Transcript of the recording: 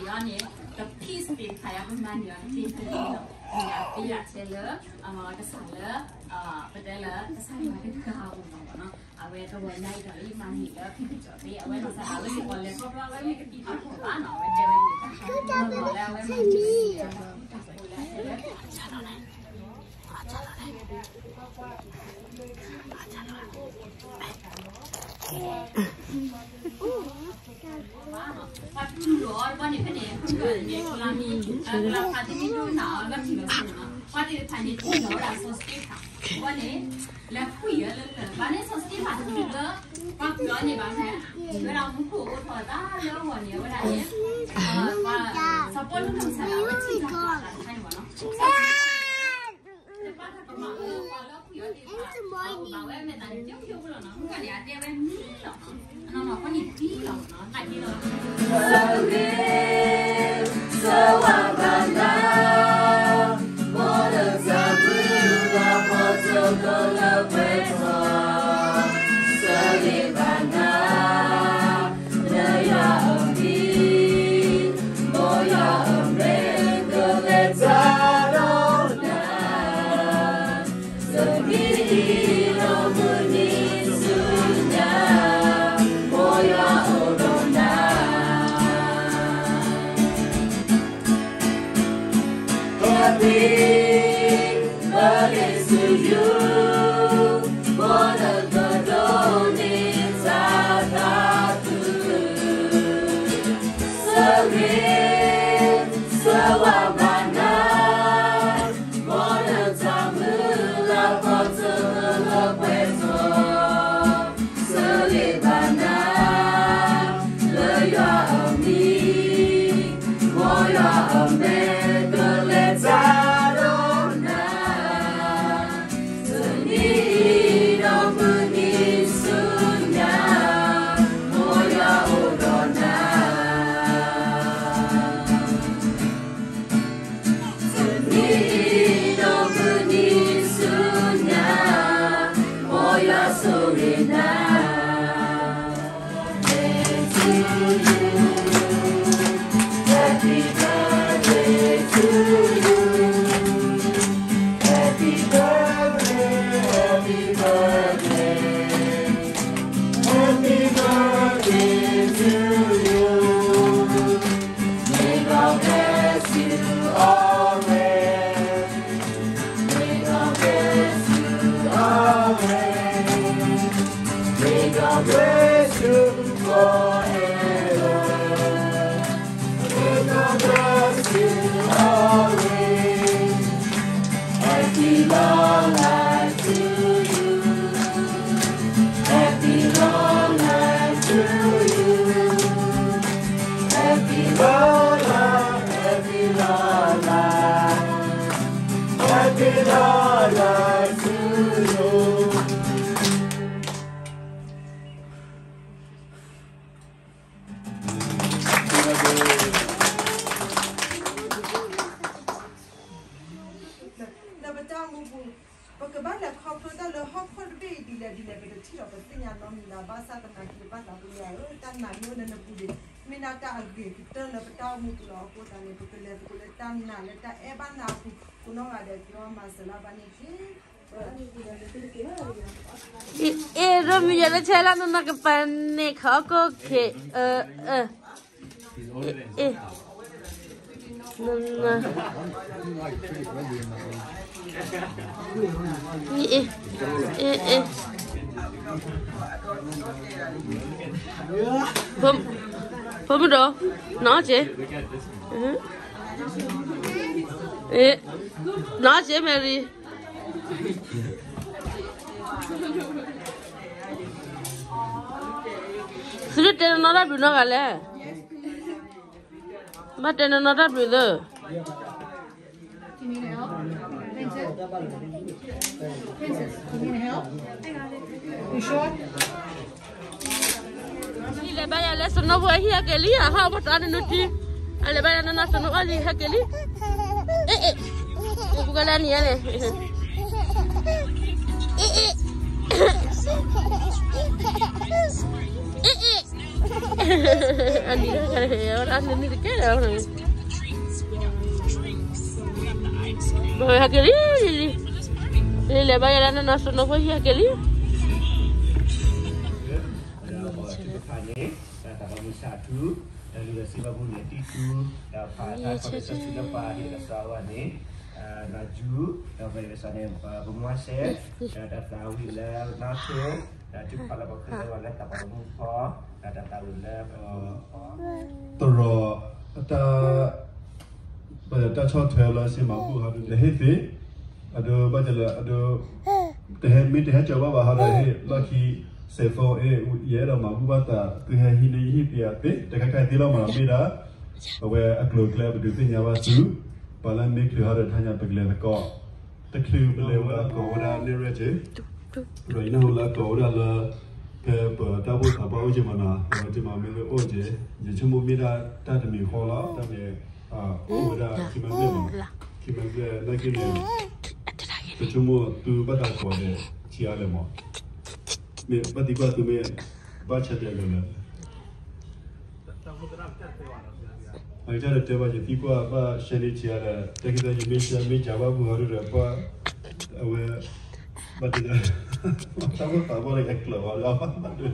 ဒီးန့ၣ် the peace သ့ၣ်တဖၣ်အံၤ ပမၤန့ၢ်အီၤတသ့ဖဲန့ၣ်လီၤ. မ့ၢ်ဒၣ်ပယီၤထဲလၢ ကစၢ်လၢ ပတဲလၢကစၢ်ယွၤတဂၤဧိၤလီၤနီၤ. အဝဲတဂီၤညါအံၤဒီးလံ မၤန့ၢ်လၢဖံကစီၣ်သ့ အဝဲနီၢ်စၢ်ဒၣ်ဝဲစ့ၢ်ကီးလဲၤခီဖျိအဝဲမ့ၢ်ကသံၣ်ထီၣ်ထီၣ်ဘၣ်နီၤ. အဝဲတဲဝဲန့ၣ် တၢ်ဟးလီၤလၢအဝဲမၤန့ၢ်တၢ်ဖိလၢအတဲဝဲ ပှၤတူၢ်လိာ်အီၤတဘျီန့ၣ် ဖဲန့ၣ် ဖုကၠီန့ၣ် ကုလမံၤ ကုလဖးဒိၣ်မံၤဒိၣ်နၤအီၤလၢထံၣ်လီၤဆူနီၤ. ပှၤသ့ၣ်တဖၣ်န့ၣ် ထံၣ်လီၤဝဲဒၣ်စီၤစတ့ဖၣ် ဘၣ်န့ၣ် လဲၤကွံာ်အီၤလၢလၢၢ် ဘၣ်န့ၣ်စီၤစတ့ဖၣ်တထံၣ်လၢ ပှၤကွံာ်အီၤန့ၣ်ဘၣ်ဖဲ ဝဲဒၣ်မူခိၣ်အိၣ်ထီၣ်အသးလၢအဂီၢ်န့ၣ် အဝဲဒၣ်န့ၣ် စီၤပီလူးနီၢ်ကစၢ်ဒၣ်ဝဲထံၣ်တၢ်တခါန့ၣ်ဘၣ်နီၤ. စီၤစတ့ဖၣ် တဘၣ်တၢ်ကမၣ်လၢပှၤလၢကွံာ်အီၤသ့ၣ်တဖၣ် ဘၣ်ဝဲအမဲာ်သၣ်န့ၣ် ဖျိဖျိဖိလီၤနီၤ. မုၢ်ကၢ်န့ၣ် အတဲဝဲမံလီၤနီၤ. အနီၢ်နီၢ်ဃီန့ၣ်သံလီၤနီၤ. နာ်က့လီၤ. ဆၢဂ့ၤဆၢဝါဘၣ်နၤ, မ်နတၢ်မုၢ်လၢ်ဖီတၢၢ်လၢပှဲၤထီၣ်, ဆၢဂ့ၤဘၣ်နၤ လၢယွၤအမံၤ, မ်ယွၤအမဲာ်ကလဲၤတၢ်ဒီးနၤ, တနံၤဒီးမုၢ်နံၤဆူညါ, မ်ယွၤအိၣ်ဒီးနၤ. Happy birthday to you, မ်နကဒိးန့ၢ်တၢ်သးခု, ဆၢဂ့ၤဆၢဝါဘၣ်နၤ, မ်နတၢ်မုၢ်လၢ်ဖီတၢၢ်လၢပှဲၤထီၣ်, ဆၢဂ့ၤဘၣ်နၤ လၢယွၤအမံၤ, မ်ယွၤအမဲာ်ကလဲၤတၢ်ဒီးနၤ, တနံၤဒီးမုၢ်နံၤဆူညါ, မ်ယွၤအိၣ်ဒီးနၤ. တနံၤဒီးမုၢ်နံၤဆူညါ, မ်ယွၤဆိၣ်ဂ့ၤနၤ. Happy birthday to you. Happy birthday to you. Happy birthday, happy birthday. Happy birthday to you. May God bless you always. May God bless you always. May God bless you forever. May God bless you always. Happy long life to you. Happy long life to you. Happy long life, happy long life, happy long life to you. လၢပတၢ်အိၣ်မူပူၤ, ပကဘၣ်လဲၤခီဖျိတၢ်လၢဟီၣ်ခိၣ်တဘ့ၣ်အံၤဒ်လဲၣ်ဒ်လဲၣ် ပတထံၣ်ဒီးပသ့ၣ်ညါနီတမံၤဘၣ်. ဘၣ်ဆၣ်သနာ်က့ ပၢ်သးပှၢ်ဧၢ, တၢ်နာ်မ့ၢ်အိၣ်လၢနပူၤန့ၣ် မ့ၢ်ဒၣ်တၢ်အဂ့ၤကတၢၢ်လၢပတၢ်အိၣ်မူပူၤလီၤ. အဃိသတးန့ၣ် ပကလဲၤသကိးလၢတၢ်နာ်လၢတၢ်အဲၣ်ဘၣ်နၤအပူၤ, ကိးနီၢ်ဂၤဒဲးကမၤစၢၤလၢ်ဘၣ်န့ၣ်တက့ၢ်. အ့ၣ် ရမံယၤလၢဆဲလၢနနကပၤန့ၣ် ခီကိၣ်ခ့ အ အ အ့ၣ် န န အ့ၣ် အ့ၣ် အ့ၣ် ဖိမုၣ်ဒီး နီၢ်က့ အ့ၣ် နီၢ်က့ Mary သုတတဲနနီတၢ်ဘျုးနီတဂၤလဲၣ်. ဘၣ်တဲနနီတၢ်ဘျုးသၢ. Princess, you need help? Princess, you need help? You sure? အလဲၤဘၣ်ယၤလၢစနိပူၤဟံၣ်ဟဲက့ၤလံ, အဟးအိၣ်ပတီၢ်နနုာ်တံၢ်, အလဲၤဘၣ်ယၤနနီၢ်စနိအီၣ်လံဟဲက့ၤလံ. အ့ၣ် အ့ၣ် ပကလဲၤနံၤန့ၣ်, အ့ၣ် အ့ၣ် အ့ၣ် အ့ၣ် အနံၤတကဲဒီး အနံၤတကဲဒီး ဟဲက့ၤလံ လံ လံ လဲၤဘါယဲလၢနီၢ်နီၢ်စနီၤဖိဟံၣ်ဟဲက့ၤလံ ဒီးပှၤထုကဖၣ်န့ၣ် ဒီးတၢ်ဘၣ်မုၢ်ဆါထူ, ဒီးလုၢ်ဒီးစံးဘၣ်ပူၤန့ၣ် တံၢ်ထူ, ဒီးဖးတၢ်ခီၣ်ထံးစီဆှံလၢပှၤဟ့ၣ်ကစၢ်ဝဲန့ၣ်, နီၢ်ယူ, ဒီးပှၤဟ့ၣ်ကစၢ်န့ၣ် ပမွၤစဲး, ဒီးတၢ်သးဝံၣ်လၢနီၢ်ဆိ, ဒီးထုကဖၣ်လၢပှၤဃ့ဝဲလၢတၢ်ပာ်မူခီ, ဒီးတၢ်သးဝံၣ်လၢ တရီး အတၢ် ပတၢ်ဆီၣ်ထွဲလၢစ့မၤဘူၣ်ဟီဒုး တဟ့ၣ်သ့, အဒိ ဘၣ်တလၢ အဒိ တဟဲ မ့ၢ်တဟဲကၢၤဘၣ်ဘၣ်ဟီဒီး ဟ့ၣ်လီၢ်ခံ စဲးသိအ့ၣ် ယအဲၣ်ဒိးမၤဘူၣ်ဘၣ်သး သုဟဲဟံးန့ၢ်ယဟံၣ်ပယၤသ့ တခါခါသ့လီၤမး မ့ၢ်ဒၣ် အဝဲအကျိၤအကျဲပဒုးသ့ၣ်ညါဘၣ်သု, ပှၤလၢမ့ၢ်ချုးဟီဒီး တဟါညါပကလဲၤသကိး, တချုးပလဲၤဝဲဒၣ်ကိးဝဲဒၣ်နဲၣ်ရဲၣ်က့ၤ ဒီးယနၢ်ဟူလၢအကိးဝဲဒၣ်လၢ ဖဲပတၢ်အိၣ်ဖှိၣ်သးပှၢ်အိၣ်က့ၤမးနီၤ ဒီးတမံၤမ့ၢ်လၢအိၣ်က့ၤ ယဆိကမိၣ်မ့ၢ်ဒၣ်တၢ်တမံၤဃီလီၤ တၢ်န့ၣ် အိၣ်ဝဲဒၣ်ခံမံၤဘျဲၣ်မး, ခံမံၤဘျဲၣ်နာ်က့န့ၣ် ပဆိကမိၣ်သုဘၣ်တၢ်ကိးဒီး ဆံးအါလဲၣ်မး, မ့ၢ်ဘၣ်သံကွၢ်သုမ့ၢ် ဘၣ်ဆၢတဲာ်လၢာ်လၢာ် အကစၢ်ဒီးတဲဘၣ် ယသံကွၢ်ဘၣ်ဆၢန့ၢ်ဆံးအါဒီး တၢ်ခံသၢယမ့ၢ်ဆၢမ့ၢ်ကးဘၣ်ပူၤဟီဒုးဒီး ပှၤ အဝဲ ဘၣ်တ တၢ်အိၣ်သးဘၣ်ဒီးအကျၢၤအီၤလၢအဘၣ်ဒုး